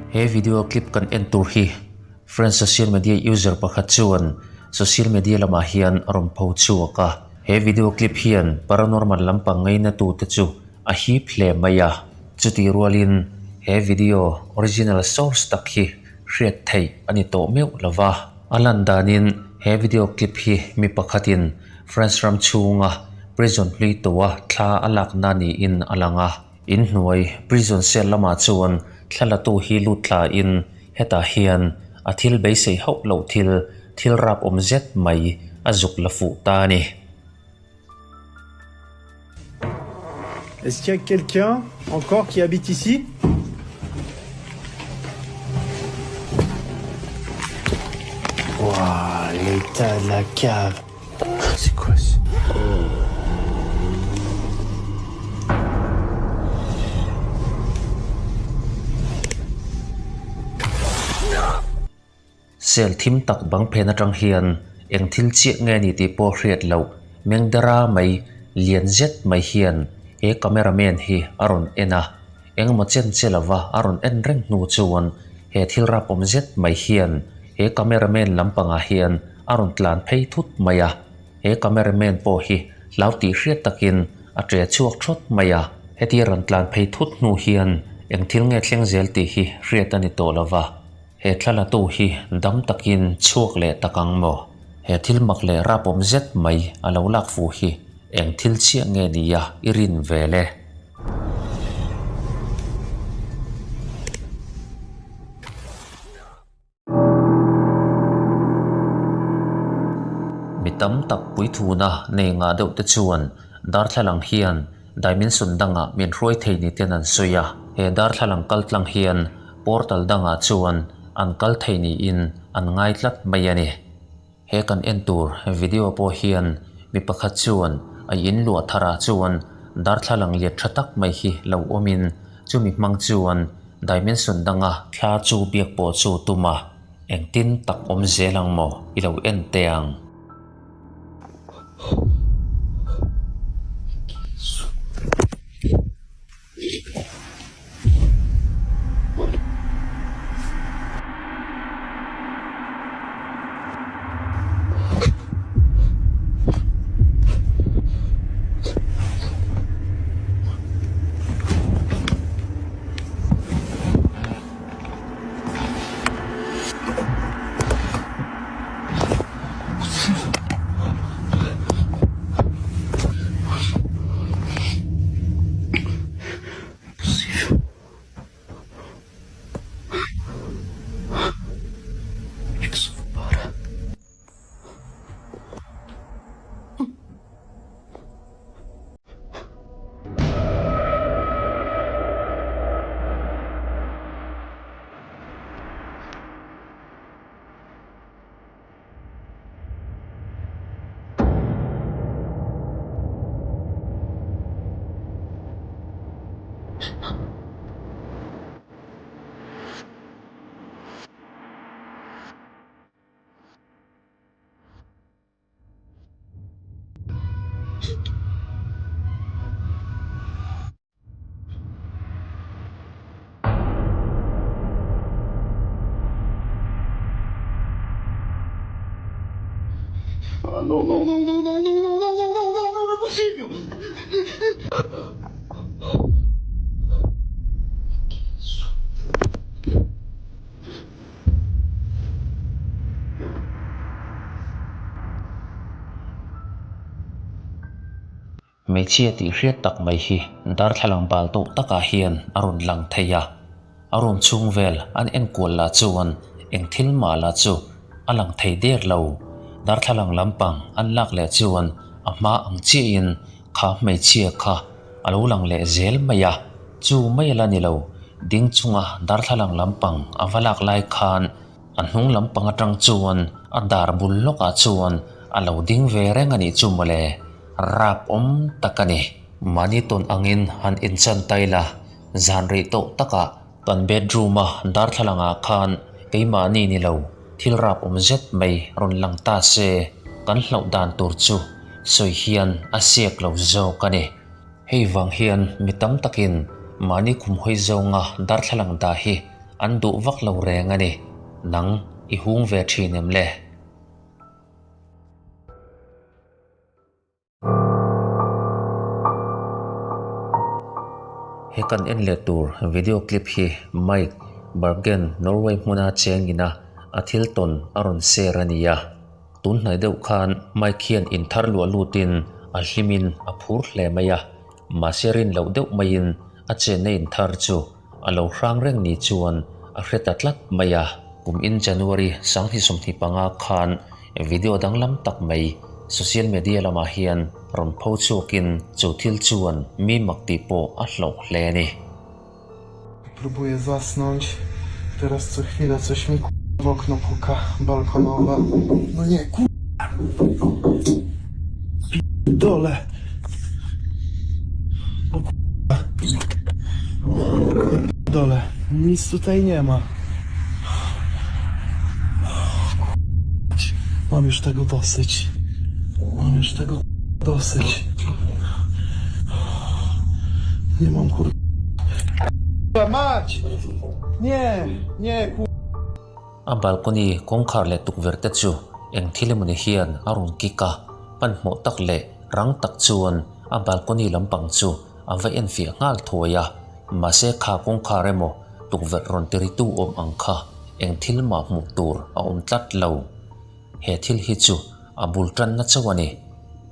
He video clip kan en tur hi French social media user pakhat chuan social media lamah hian a rawn pho chhuak a. He video clip hian paranormal lampang ngaina tute chu a hip hle mai a. Chutih rualin he video original source tak hi hriat theih a ni tawh meuh lo va. A lan danin he video clip hi mi pakhatin France ram chhunga prison hlui tawha thla a lakna niin a lang a. In hnuai prison cell lamah chuan thla latu hi lut tlain hetah hian a thil beisei hauh loh thil, thil rap awm zet mai a zuk la fuh ta a ni. Est-ce qu'il y a quelqu'un encore qui habite ici? Wouah, l'état de la cave. C'est quoi ça? Cell thim tak bang phen atang hian eng thil chiah nge ni tih pawh hriat loh mengdara mai lian zet mai hian he camera man hi a rawn en a, engemaw chen che lova a rawn en reng hnu chuan he thil rapawm zet mai hian he camera man lampangah hian a rawn tlan phei thut mai a, he camera man pawh hi hlau tih hriat takin a ṭe chhuak thawt mai a, heti rawn tlan phei thut hnu hian eng thil nge thleng zel tih hi hriat a ni tawh lova. He thlalatu hi dam takin chhuak leh tak ang maw? He thil mak leh rapawm zet mai a lo lak fu hi eng thil chiah nge nia i rin ve le? Mi tam tak puithuna nei ngah deuh te chuan darthlalang hian dimension dangah min hruai thei ni ten an sawi a. He darthlalang kaltlang hian Portal dangah chuan an kal thei niin an ngai tlat mai a ni. He kan en tur video pawh hian mi pakhat chuan a in luah tharah chuan darthlalang lian tha tak mai hi lo awmin chumi hmang chuan dimension danga thla chu biak pawh chu tum a, engtin tak awm zel ang maw i lo en teh ang. Hmeichhia tih hriat tak mai hi darthlalang bal tawh takah hian a rawn lang thei a, a room chhung vel an enkual lah chuan eng thil mah lah chu a lang thei der lo. Darthlalang lampang an lak leh chuan a hma ang chiahin kha hmeichhia kha a lo lang leh zel mai a, chu mai ala ni lo, ding chunga darthlalang lampang a va lak lai khan A hnung lampang atang chuan a dar bul lawkah chuan a lo ding ve reng a nih chu mawle, rap awm tak a ni. Mahni tawn angin han inchan ta ila, zan rih tawh takah kan bedroom-a darthlalangah khan keimahni ni lo thil rap awm zet mai rawn lang ta se, kan hlauh dan tur chu sawi hian a siak lo zawk a ni. Hei vang hian mi tam takin mahni kum hawi zawnga darthlalang dah hi. an duh vak lo reng a ni. Nang i hung ve thin em le? He kan en leh tur video clip hi Mike Bergen Norway hmuna cheng ina a thil tawn a rawn share a ni a. Tun hnai deuh khan Mike hian inthar luah lutin a hlimin a phur hle mai a, mahse rin loh deuh maiin a chenna inthar chu a lo hrang reng ni chuan a hre ta tlat mai a. Kum in January 2025 khan video danglam tak mai social media lamah hian rawn pho chhuakin chu thil chuan mi mak tih pawh a hlauh hle a ni. Próbuję zasnąć. Teraz co chwilę coś mi w okno puka balkonowe. No nie, ku... Dole. O ku... Dole. Nic tutaj nie ma. Mam już tego dosyć. Mam już tego dosyć. Nie mam kur... Mać! Nie, nie, kur... A balcony kawngkhar leh tukverh te chu eng thil emawni hian a rawn kik a, hmanhmawh tak leh rang tak chuan a balcony lampang chu a va enfiah nghal thuai a, mahse kha kawngkhar emaw tukverh rawn tiritu awm ang kha eng thil mah hmuh tur a awm tlat lo. He thil hi chu a bul tanna chauh a ni.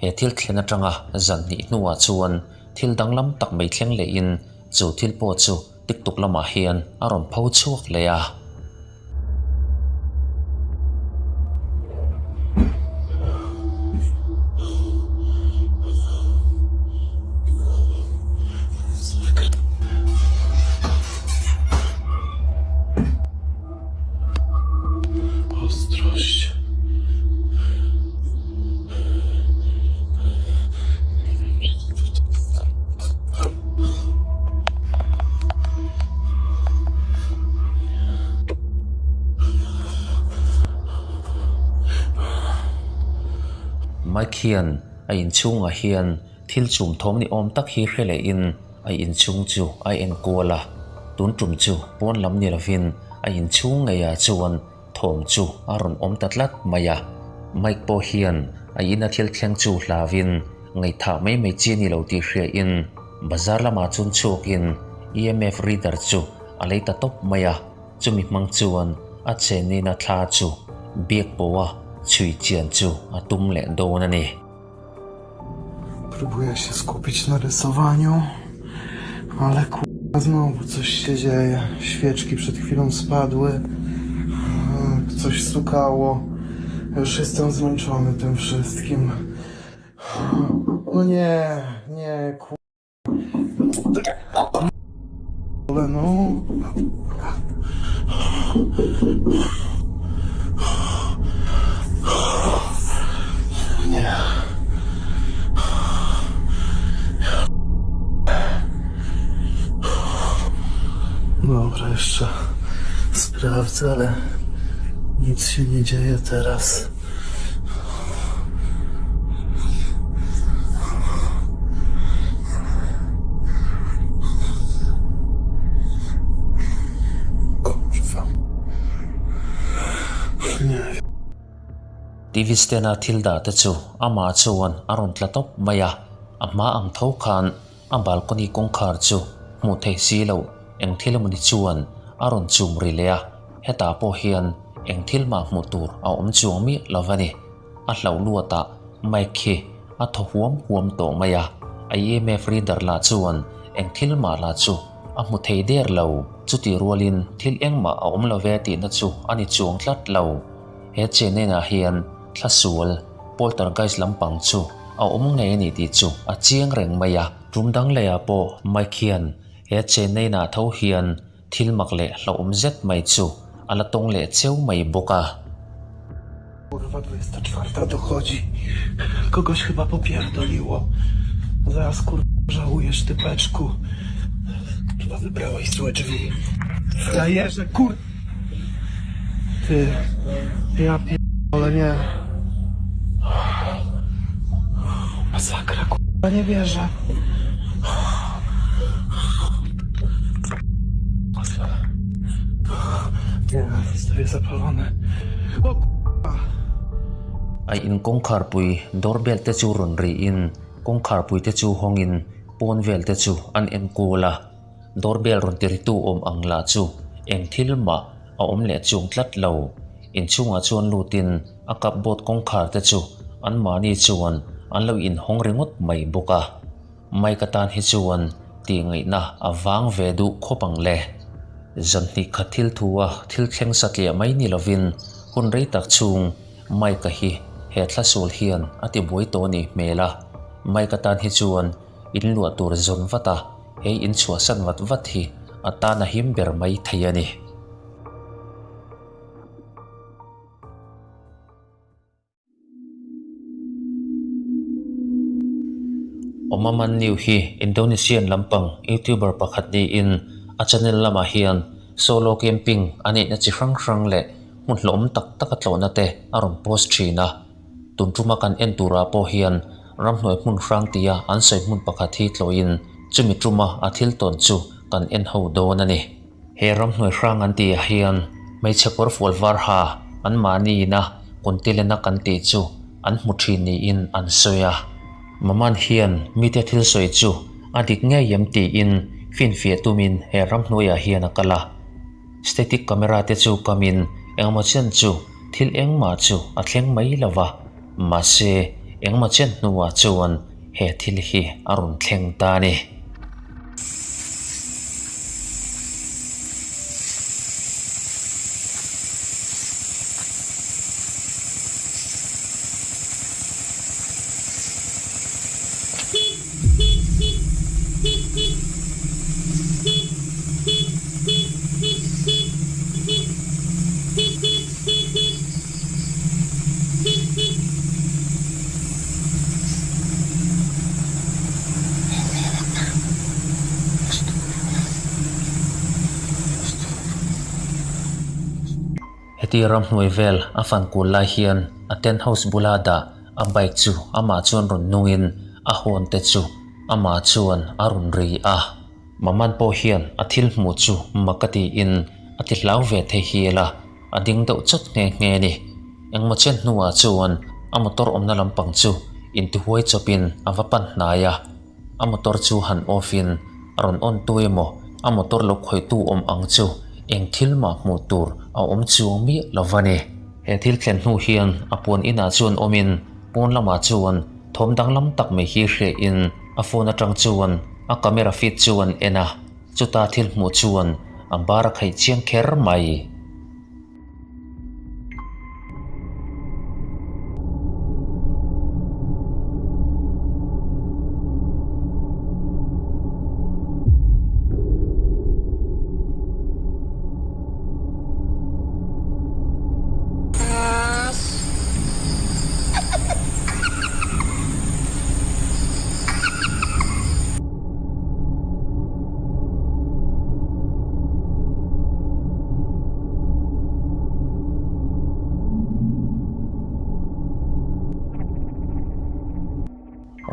He thil thlen atanga zan hnih hnuah chuan thil danglam tak mai thleng lehin chu thil pawh chu TikTok lamah hian a rawn pho chhuak leh a. Ostrość. Mike hian a inchhungah hian thil chum thawm ni awm tak hi hre lehin A inchhung chu a enkual a, tun tum chu pawn lam ni lovin a inchhung ngeiah chuan thawm chu a rawn awm ta tlat mai a. Mike pawh hian a ina thil thleng chu hlauin ngaihthah mai mai chi a ni lo tih hriain bazar lamah chuan chhuakin EMF reader chu a lei ta tawp mai a, chumi hmang chuan a chenina thla chu biak pawha chhui chian chu a tum leh dawn a ni. Próbuję się skupić na rysowaniu, ale kurwa znowu coś się dzieje. Świeczki przed chwilą spadły, coś stukało. Już jestem zmęczony tym wszystkim. No nie, nie, kurwa. Ale no. Nie. Dobra, jeszcze sprawdzę, ale nic się nie dzieje teraz. Kurwa. Nie. TV stand a thil dah te chu amah chuan a rawn tla tawp mai a, a hma ang tho khan a balcony kawngkhar chu hmuh theih si loh eng thil emawni chuan a rawn chum ri leh a, hetah pawh hian eng thil mah hmuh tur a awm chuang miah lo a ni. A hlauh luatah Mike hi a thaw huam huam tawh mai a, a EMF reader lah chuan eng thil mah lah chu a hmu thei der lo. Chutih rualin thil engmah a awm lo ve tihna chu a ni chuang tlat lo. He chenenah hian thla sual, poltergeist lampang chu a awm ngei a ni tih chu a chiang reng mai a. Tum dang lehah pawh Mike hian he chenenah tho hian Thil mak leh hlauhawm zet mai chu a la tawng leh cheu mai bawk a. Kurwa dwudziesta czwarta dochodzi. Kogoś chyba popierdoliło. Zaraz kurwa żałujesz typeczku. Chyba wybrałeś złe drzwi. Frajerze kur... Ty... Ja pierdolę nie. Masakra kurwa nie wierzę. Nie, zostawię zapalone. O k***a! A in kawngkharpui doorbell te chu rawn rihin kawngkharpui te chu hawngin pawn vel te chu an en kual a, doorbell rawn tiritu awm ang lah chu eng thil mah a awm leh chuang tlat lo. Inchhungah chuan lutin a cupboard kawngkhar te chu anmahni chuan an lo inhawng ringawt mai bawk a. Mike atan hi chuan tih ngaihna a vang ve duh khawp ang le. Zan hnih khat thil thu a thil thleng satliah mai ni lovin hun rei tak chhung Mike-a hi he thlasual hian a ti buai tawh a nih hmel a. Mike atan hi chuan in luah tur zawn vat a, he in chhuahsan vat vat hi a tan a him ber mai thei a ni. Omaman New hi Indonesian lampang YouTuber pakhat niin a channel lamah hian solo camping a neihna chi hrang hrang leh hmun hlawhawm tak tak a tlawhna te a rawn post thin a. Tun tuma kan en turah pawh hian ramhnuai hmun hrang tia an sawi hmun pakhat hi tlawhin chumi tuma a thil tawn chu kan en ho dawn a ni. He ramhnuai hrang an tih ah hian hmeichhe kawr fual var ha an mahni ina kuntilena kan tih chu an hmu thin niin an sawi a. Maman hian mite thil sawi chu a dik ngei em tiin finfiah tumin he ramhnuai ah hian a kal a. Static camera te chu kamin engmaw chen chu thil engmah chu a thleng mai lo va, mahse engmaw chen hnuah chuan he thil hi a rawn thleng ta a ni. Heti ramhnuai vel a fan kul lai hian a tent house bula dah a bike chu amah chuan rawn nungin a hawn te chu amah chuan a rawn ri a. Maman pawh hian a thil hmuh chu mak a tiin a ti hlau ve thei hial a, a ding deuh chawt nghe nghe a ni. Engmaw chen hnuah chuan a motor awmna lampang chu intihuai chawpin a va pan hnai a, a motor chu han off in a rawn on tu emaw a motor lo khawihtu awm ang chu eng thil mah hmuh tur a awm chuang miah lo va ni. He thil thlen hnu hian a puan inah chuan awmin pawn lamah chuan thawm danglam tak mai hi hriain a phone atang chuan a camera feed chu an en a, chuta thil hmuh chuan a bar a khaih chiang kher mai.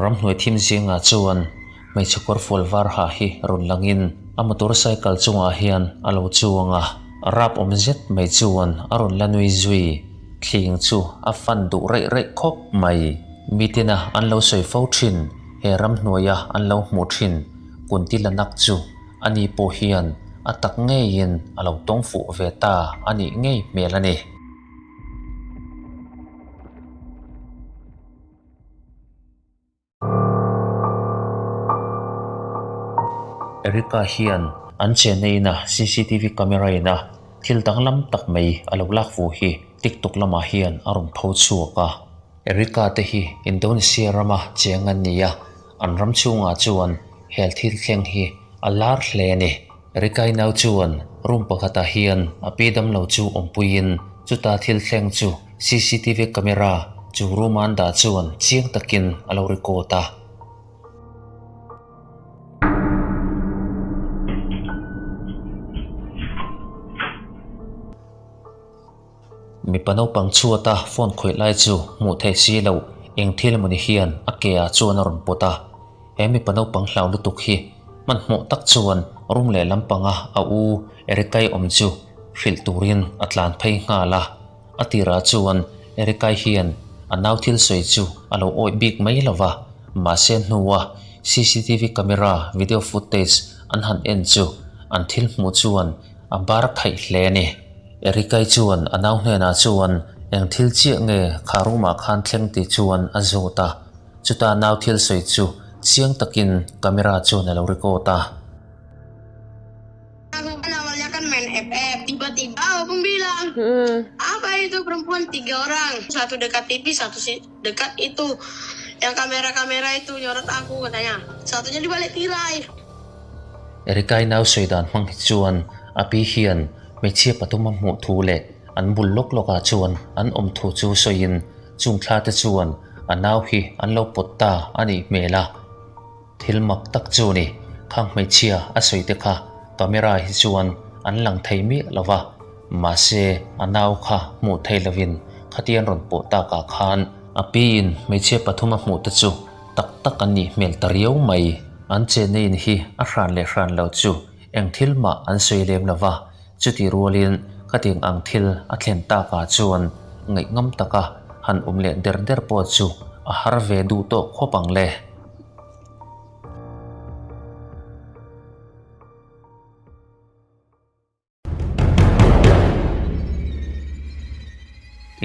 Ramhnuai thim zingah chuan hmeichhe kawr fual var ha hi rawn langin a motor cycle chungah hian a lo chuang a, rap awm zet mai chuan a rawn la nui zui. Thling chu a fan duh raih raih khawp mai. Mitina an lo sawi fo thin, he ramhnuaia an lo hmuh thin kunti la nak chu ani pawh hian a tak ngeiin a lo tawng fuh ve ta a nih ngei hmel a ni. Erica hian an chenna ina cctv camera ina thil danglam tak mai a lo lak fu hi TikTok lamah hian a rawn pho chhuak a. Erica te hi Indonesia rama cheng an ni a, an ram chhungah chuan hel thil thleng hi a lar hle a ni. Erica-i nau chuan room pakhatah hian a pi damlo chu awmpuiin chuta thil thleng chu Cctv camera chu room a an dah chuan chiang takin a lo record a. Mipa naupang chhuata phone khawih lai chu hmuh theih si loh eng thil emawni hian a ke ah chuan a rawn pawt a. He mipa naupang hlau lutuk hi hmanhmawh tak chuan room leh lampanga a u Erica-i awm chu. hrilh turin a tlan phei nghal a. A tirah chuan Erica-i hian a nau thil sawi chu a lo awih bik mai lo va, mahse hnua cctv camera video footage an han en chu an thil hmuh chuan a bar khaih hle a ni. Erica-i chuan a nau hnenah chuan eng thil chiah nge kha room ah khan thleng tih chuan a zawt a, chuta nau thil sawi chu chiang takin camera chuan a lo record a. Awalnya kan main FF, tiba-tiba opung bilang, apa itu perempuan tiga orang, satu dekat TV, satu dekat itu, yang kamera-kamera itu nyorot aku katanya, satunya di balik tirai. Erikai nau sawi dan hmang hi chuan a pi hian hmeichhia pathum a hmuh thu leh an bul lawk lawkah chuan an awm thu chu sawiin chung thla te chuan a nau hi an lo pawt ta a nih hmel a. Thil mak tak chu ni, khang hmeichhia a sawi te kha camera hi chuan an lang thei miah lo va, mahse a nau kha hmuh thei lovin khatian rawn pawh takah khan a piin hmeichhia pathum a hmuh te chu tak tak an nih hmel ta riau mai. An chenna in hi a hran leh hran lo chu eng thil mah an sawi lem lo va, chuti rualin khatiang ang thil a thlen takah chuan ngaihngam taka han awm leh der der pawh chu a har ve duh tawh khawp ang le.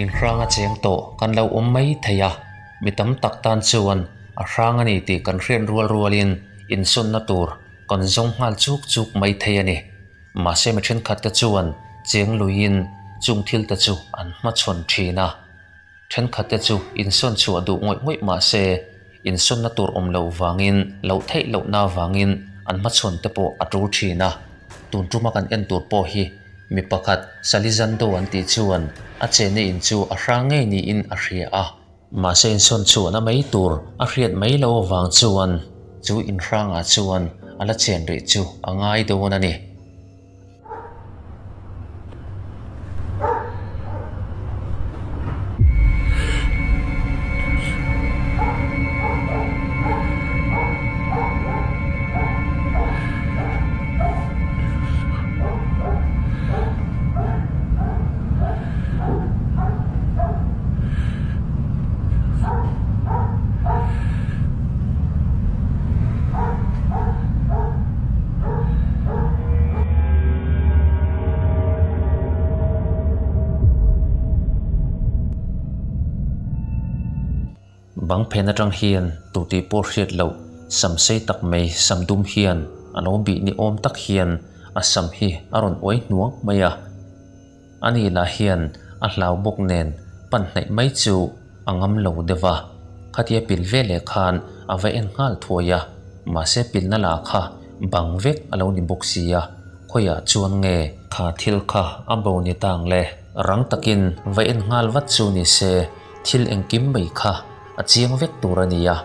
Inhrang a cheng tawh kan lo awm mai thei a, mi tam tak tan chuan a hrang a ni tih kan hriat rual rualin insawnna tur kan zawng nghal chuk chuk mai thei a ni. Mahse mi thenkhatte chuan cheng luiin chung thilte chu an hmachhawn thin a. Thenkhatte chu insawn chhuah duh ngawih ngawih mah se, insawnna tur awm loh vangin, loh theih lohna vangin an hmachhawn te pawh a tul thin a. Tun tuma kan en tur pawh hi mi pakhat Salizando an tih chuan a chenna in chu a hrang ngei niin a hria a. Mahse insawn chhuahna mai tur a hriat mai loh avang chuan chu inhrangah chuan a la chen rih chu a ngai dawn a ni. Bang phen atang hian tu tih pawh hriat loh sam sei tak mai sam dum hian a lo bih ni awm tak hian a sam hi a rawn uai hnuang mai a. Ani lah hian a hlau bawk nen pan hnaih mai chu a ngam lo deuh va, khatia pil ve leh khan a va en nghal thuai a, mahse pilna lah kha bang vek a lo ni bawk si a, khawiah chuan nge kha thil kha a bo ni tang le? Rang takin va en nghal vat chu ni se thil engkim mai kha a chiang vek tur a ni a,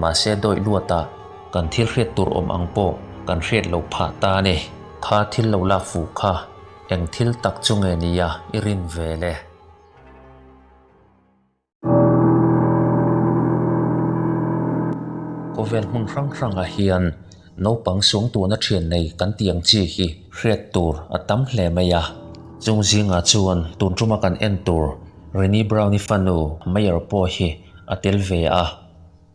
mahse dawih luatah kan thil hriat tur awm ang pawh kan hriat loh phah ta a ni. Kha thil lo lak fuh kha Eng thil tak chu nge nia i rin ve le? Khawvel hmun hrang hrangah hian naupang suangtuahna thian nei kan tih ang chi hi hriat tur a tam hle mai a. Chung zingah chuan tun tuma kan en tur Renee Brown-i fanu Mayer pawh hi a tel ve a.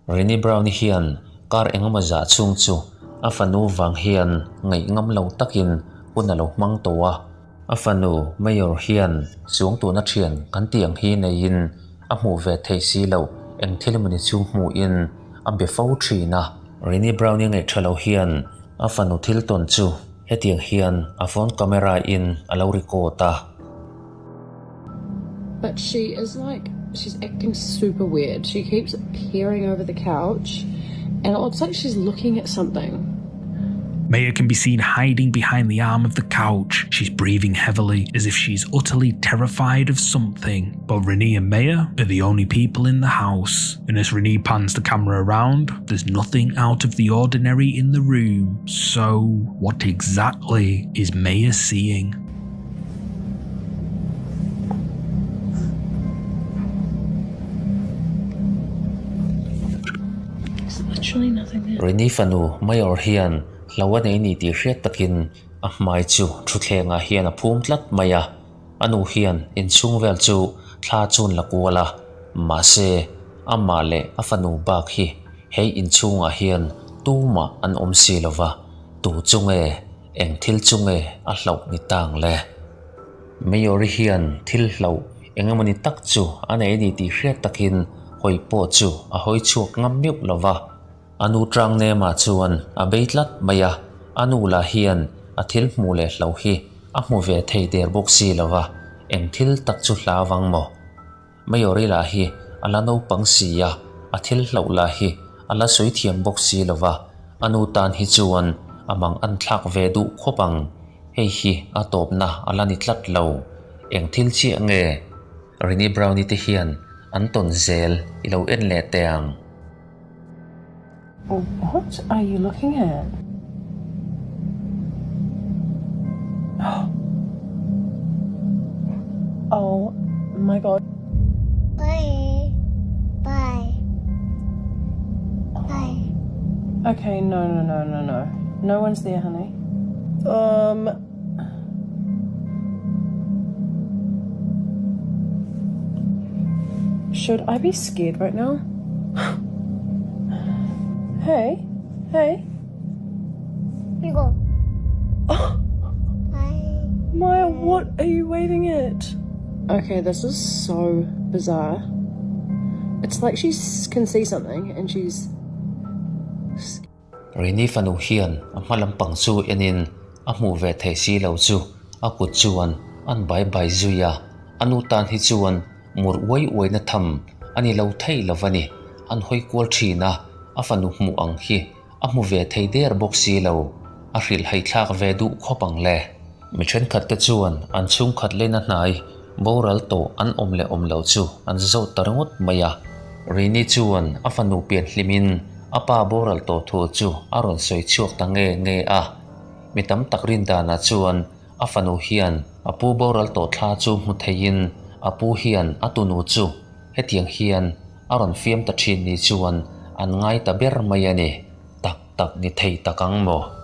Renee Brown-i hian kar engemaw zah chhung chu a fanu vang hian ngaih ngam lo takin hun a lo hmang tawh a. A fanu Mayor hian suangtuahna thian kan tih ang hi neiin a hmuh ve thei si loh eng thil emawni chu hmuhin a be fo thin a. Renee Brown-i ngaih tha lo hian a fanu thil tawn chu hetiang hian a phone camera in a lo record a. But she is like, she's acting super weird. She keeps peering over the couch and it looks like she's looking at something. Maya can be seen hiding behind the arm of the couch. She's breathing heavily, as if she's utterly terrified of something. But Renee and Maya are the only people in the house. And as Renee pans the camera around, there's nothing out of the ordinary in the room. So, what exactly is Maya seeing? Rini fanu Mayor hian hlo a nei ni tih hriat takin A hmai chu thutthlengah hian a phum tlat mai a, a nu hian inchhung vel chu thla chun la kual a, mahse amah leh a fanu bak hi hei inchhungah hian tumah an awm si lo va, tu chu nge, eng thil chu nge a hlauh ni tang le? Mayori hian thil hlauh eng emawni tak chu a nei a ni tih hriat takin hawi pawh chu a hawi chhuak ngam meuh lo va. A nu tang nemah chuan a bei tlat mai a, a nu lah hian a thil hmuh leh hlo hi a hmu ve thei der bawk si lo va, eng thil tak chu hlau vang maw? Mayori lah hi a la naupang si a, a thil hloh lah hi a la sawi thiam bawk si lo va, a nu tan hi chuan a mang an thlak ve duh khawp ang, hei hi a tawpna a la ni tlat lo, eng thil chiah nge Rini Brownie te hian an tawn zel i lo en leh teh ang. What are you looking at? Oh my god. Bye. Bye. Bye. Okay, no, no, no, no, no. No one's there, honey. Um. Should I be scared right now? hey, hey. You go. Oh. Bye. Maya, what are you waving at? Okay, this is so bizarre. It's like she can see something and she's Rini fanu hian a hma lampang chu enin a hmuh ve thei si lo chu a kut chuan an bai bai zui a, a nu tan hi chuan mur uai uai na tham a ni lo thei lo va ni. An hawi kual thin a, a fanu hmuh ang hi a hmu ve thei der bawk si lo, a hrilh haithlak ve duh khawp ang le. Mi thenkhat te chuan an chhungkhat lena hnai boral tawh an awm leh awm lo chu an zawt ta ringawt mai a. Rini chuan a fanu pian hlimin a pa boral tawh thu chu a rawn sawi chhuak ta nge nge a. Mi tam tak rin danah chuan a fanu hian a pu boral tawh thla chu hmu theiin a pu hian a tunu chu hetiang hian a rawn fiam ta thin ni chuan an ngai ta ber mai a ni. Tak tak ni thei tak ang maw?